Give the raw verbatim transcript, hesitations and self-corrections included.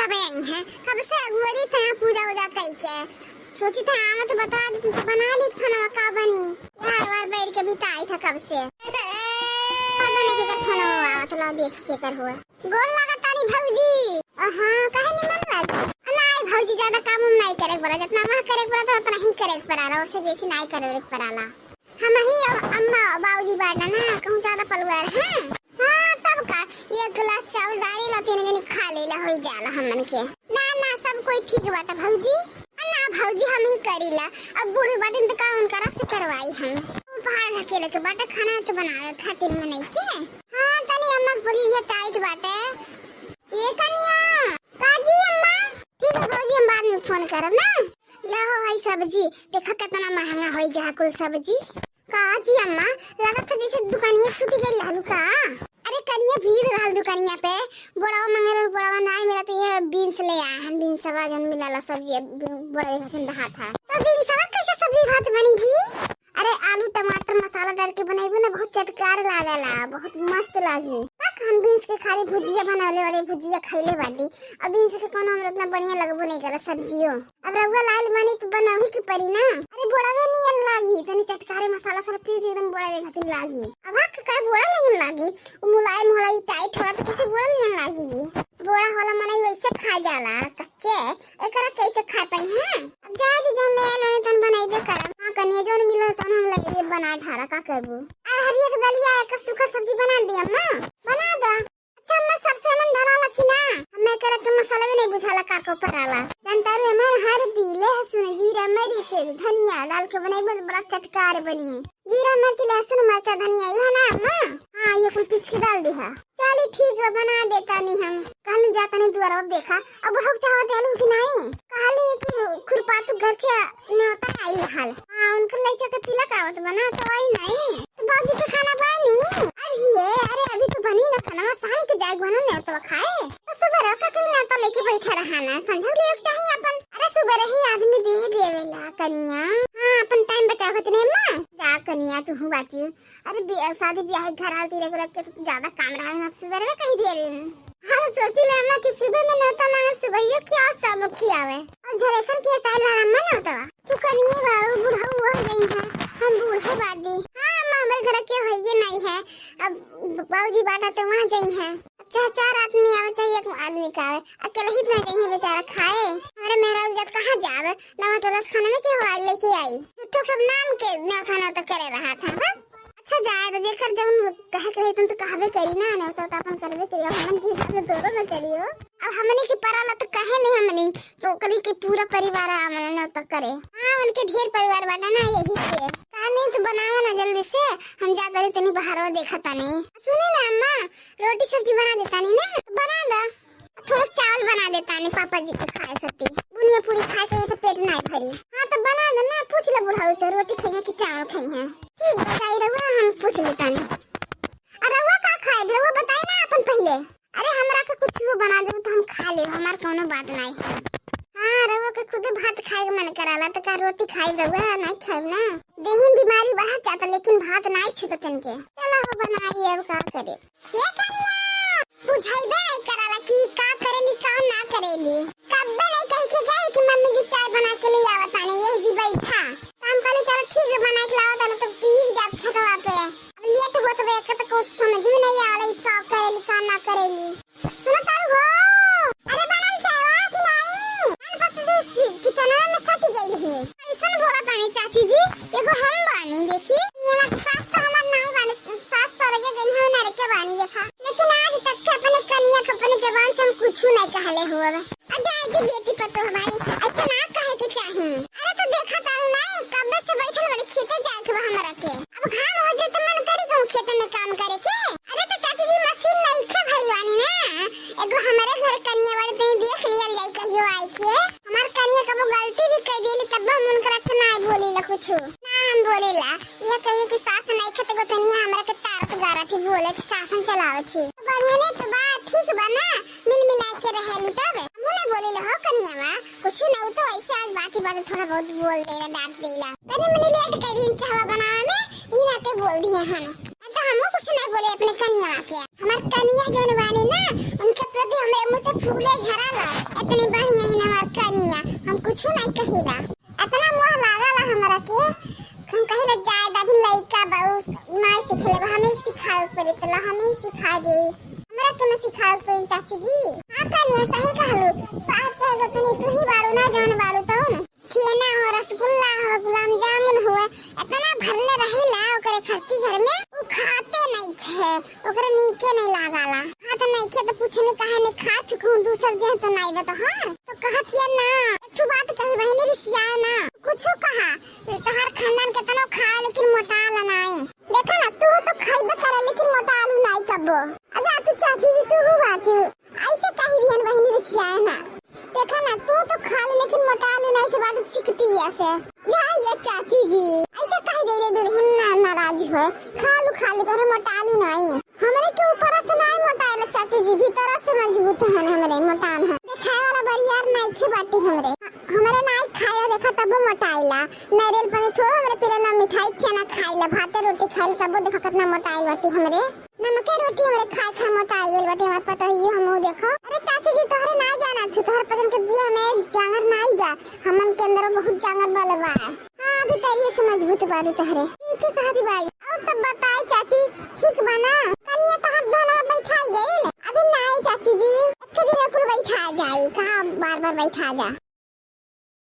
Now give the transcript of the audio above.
कब आई है, कब से अगुवरी थे यहाँ पूजा उजा कई के। सोची थे आवे तो बता दी, तो बना ली खाना का बनी। यार वार बैठ के बिताई था कब से। पता नहीं केकर फोन हुआ, तो लो देख केकर हुआ। गोड़ लगा तानी भौजी। अ, हाँ, काहे निमन लागी? नाई भौजी, ज्यादा काम उम नाई करे के पड़ा, जितना वहाँ करे के पड़ा था उतना ही करे के पड़ा, उससे बेसी नाई करे के पड़ाला। हम ही अ-, अम्मा बाबूजी बाटा ना, कहूँ ज्यादा परिवार है। हाँ, तब का, एक गिलास चावल डाली ला, तीन जनी खा लेला, होई जाला हमन के। ना, ना, सब कोई ठीक बाटा भौजी। आ ना भौजी, हम ही करीला। अब बूढ़ बाटिन त का उनकरा से करवाई हम। उ पहाड़ ढकेले के बाटे, खाना तो बनावे खातिर मनई के। हाँ, तनी अम्मा के बोली ये टाइट बाटे। ये कनिया, का जी अम्मा? ठीक है भौजी, हम बाद में फोन करब ना। ला हो भाई सब्जी, देखा कितना महंगा होई गया कुल सब्जी। का जी अम्मा, लागत है जैसे दुकानिया फूट गई लालू का। अरे कनिया भीड़ रहल दुकानिया पे, बोड़ावा मंगेर और बोड़ावा नाई मिला तो ये बीन्स ले आए हैं, बीन्सवा जौन मिलाला सब्जी, बोड़ावे खातिर दहा था। तो बीन्सवा कैसे सब्जी भात बनी जी? अरे आलू टमाटर मसाला डाल के बनाइबो ना, बहुत चटकार लागेला, बहुत मस्त लागी। तक हम बीन्स के खाली भुजिया बनावले बाड़ी, भुजिया खैले बाटी। अब बीन्स के कोनो हमरा उतना बढ़िया लगबो नहीं करे सब्जियो। अब रउआ लाइल बानी तो बनावे के पड़ी ना। अरे बोड़ावे नियन लागी, तनी चटकारे मसाला साला पीस एकदम बोड़ावे खातिर लागी। अब हक का बोड़ा नियन लागी, उ मुलायम होला, ई टाइट होला तो कैसे बोड़ा नियन लागी? बोड़ा होला मनई वैसे खा जाला कच्चे, एकरा कैसे खा पाई हैं? अब जाए दे, जौन ले आइल तन बनाइबे करब। हाँ कनिया, जौन मिलल तन हम ले बना ढारा, का करबू? अरे हरिया के दलिया एक सूखा सब्जी बना दिया ना, बना दा। अच्छा अम्मा, सरसों मन धराला कि ना? हमें एकरा के मसाला भी नहीं बुझाला का को पराला। जानता रे हमार हर दिले है सुन, जीरा मरीच धनिया डाल के बनाई, बहुत बड़ा चटकार बनी। जीरा मिर्च लहसुन मरचा धनिया यह ना अम्मा? हाँ, ये कुल पीस के डाल दे है। चली ठीक बा, बना देतानी हम। कहन जातानी दुआरवा देखा, अब बुढ़ऊ चाहत आलू कि नहीं? कहली कि खुरपातू घर के नेवता आइल रहल। हाँ, उनकर लइका के तिलक आवत बा ना, तो आई नहीं। तो बाबूजी के खाना बानी? अभी है, अरे अभी तो बनी ना खाना, शाम के जाए बना नेवता खाए। तो सुबह रह के नेवता लेके बैठा रहा ना, संझा लेके चाहिए अपन। अरे सुबह रही आदमी दे देवेला कनिया। हाँ, अपन टाइम बचाओ कितने माँ। जा कनिया तू हूँ बाटी। अरे बि-, शादी ब्याह के घर आलती रह के तो ज्यादा काम रहा है ना, सुबह में कहीं दिया लेन। हम सोची ना अम्मा कि सुबह में नेवता मांगन सुबह ये क्या शाम की आवे। और झरेखन के साइड वाला अम्मा नेवता। तू कनिए बारू बुढ़ऊ हो गई है, हम बूढ़े बाटी। हाँ अम्मा, हमारे घर के होइए नहीं है, अब बाबूजी बाटा तो वहाँ जाई है। अच्छा चार आदमी आवे चाहिए, एक आदमी का आवे, अकेले ही इतना जाई है बेचारा खाए। हमारे मेहरा उजत कहाँ जावे, नवा टोलस खाने में क्यों आए लेके आई। झूठो सब नाम के नेवता नेवता करे रहा था, हाँ? अच्छा जाए तो जेकर जौन कहे के रही तुम तो कहबे करी ना, नेवता तो अपन करबे करी, अब हमन के हिसाब से दोनों न चलियो। अब हमनी के पराला तो कहे नहीं हमनी, तो ओकरी के पूरा परिवार आवे नेवता करे। हाँ, उनके ढेर परिवार बाटा ना, यही से। कहा नहीं तो बनावा ना जल्दी से, हम जा तानी तनी बहरवा देखा तानी। सुने ना अम्मा, रोटी सब्जी बना देतानी ना, तो बना दा। थोड़ा चावल बना देतानी पापा जी के खाए खातिर। बुनिया पूरी खाए के तो पेट नहीं भरी। हाँ तो बना दे ना, पूछ ले बुढ़ऊ से रोटी खाइए कि चावल खाइए। ठीक बताई रहुआ, हम पूछ लेतानी। अरे रहुआ का खाए, रहुआ बताई ना अपन पहले। अरे हमरा के कुछ भी बना दे तो हम खा ले, हमार कोनो बात नहीं है। हाँ रहुआ के खुदे भात खाए के मन कराला तो का रोटी खाई रहुआ, नहीं खाए ना। देही में बीमारी बढ़त जाता लेकिन भात नहीं छूटत इनके। चलो हो बनाई अब का करे। ये कनिया, बुझाइबे नहीं कराला कि का करेली, का ना करेली। कब्बे नहीं कही के गई कि मम्मी जी चाय बना के ले आवत आने, यही जी बैठा। काम पानी चलो ठीक है, बना के लावत आने तो पी जाब खेतवा पे। अब लेट होत बे, एक तो कुछ समझ में नहीं आवे, ई का करेली, का ना करेली। सुनो तारू हो, अरे बनल चाय बा कि नहीं? कान पर तो सी-, किचनवा में सट गई रही। कैसन बोला तानी चाची जी, एगो हम बानी, देखी। ये ना सास तो हमार नहीं बानी, सास सर के गई है, नरके बानी, देखा। लेकिन आज तक के अपने कनिया के अपने जबान से हम कुछ नहीं कहले हुआ। आ जाए के बेटी पतोह बानी, ऐसे ना कहे के चाही। अरे तो देखा तारू नहीं, कब्बे से बैठल बड़ी, खेते जाए के बा हमरा के। अब घाम हो जाए तो मन करी कहूँ खेते में काम करे के। अरे तो चाची जी मशीन नइखे भइल बानी ना, एगो हमारे घर कनिया वाले तनी देख लियल जाई कहियो आई के। हमार कनिया कबो गलती भी कर देली तब हम उनकरा के ना बोलीला कुछ। ना हम बोलीला, यह कहिए कि सास नइखे तो गोतनिया हमरा के तारत गारत ही बोलत सासन चलावत ही। बढ़िया नहीं तो बा, ठीक बा ना, मिल मिला के रहेलू तब। हमहू ना बोलीला हो कनिया मा, कुछ ना, उ तो ऐसे आज बात ही बात थोड़ा बहुत बोल देला, डांट देला। तनी मनी लेट करी चाहवा बनावे में, ई नाते बोल दिए हन। तो हमहू कुछ ना बोले अपने कनिया के। हमार कनिया जौन बानी ना, उनके प्रति हमें मुझसे फूले झरा ला, इतनी बढ़िया ही हमार कनिया, हम कुछ नहीं कहिला। इतना मोह लागा ला हमरा के, हम कहिला जाए दा, अभी लइका बा, उ नहीं सिखले बा, हमें सिखावे पड़े, तला हमें सिखा दे। हमरा के ना सिखावे पड़े चाची जी। हाँ कनिया, सही कहलू, सास चाहे गोतनी तू ही बारू ना, जान बारू तो ना। छेना हो, रसगुल्ला हो, गुलाब जामुन हो, इतना भरले रहेला ओकरे खरती घर में, उ खाते नइखे, ओकरे नीके नहीं लागाला। खात नइखे तो पूछे नहीं काहे नहीं खात, कहूँ दूसर दिन तो नहीं बा तोहार। तो कहत ये ना, एक ठो बात कही बहिनी, रिसिया ना, कुछो कहा, तोहार खानदान केतनो खा लेकिन मोटाला नाई। देखा ना, तू तो खाइबे करे लेकिन मोटालू नाई कबो। अच्छा तू चाची जी तू हूँ बाचू, ऐसे कही दिहन बहिनी रिसिया ना। देखा ना, तू तो खालू लेकिन मोटालू नाई से बाटू चिकटिया से। जा ये चाची जी, ऐसे कह दे रे दुल्हन ना नाराज हो, खालू खालू तोहरे मोटालू नाई। हमरे के ऊपर से नाई मोटाइला चाची जी, भीतर से मजबूत हन हमरे, मोटान हन। देखाए वाला बरियार नाई खे बाटी हमरे। हमरे नाई खाए देखा तबो मोटाइला। नारियल पानी थोड़ा हमरे पीला ना, मिठाई छेना खाइला, भाते रोटी खाइला तबो देखा कितना मोटाइल बाटी हमरे। नमके रोटी हमरे खाए खाए मोटाई गेल बाटे हमार पतोहियो, हमहू देखो। अरे चाची जी, तोहरे ना जाना थी, तोहर पतन के दिया में जांगर नाई बा, हमन के अंदर बहुत जांगर बल बा। हाँ, अभी तरिये से मजबूत बाड़ू तोहरे। ठीक ही कहती बाई। और तब बताई चाची, ठीक बा ना? कनिया तोहर धनवा बैठाई गइल? अभी नाई चाची जी, एक दिन कुल बैठा जाई, कहाँ बार बार बैठा जा।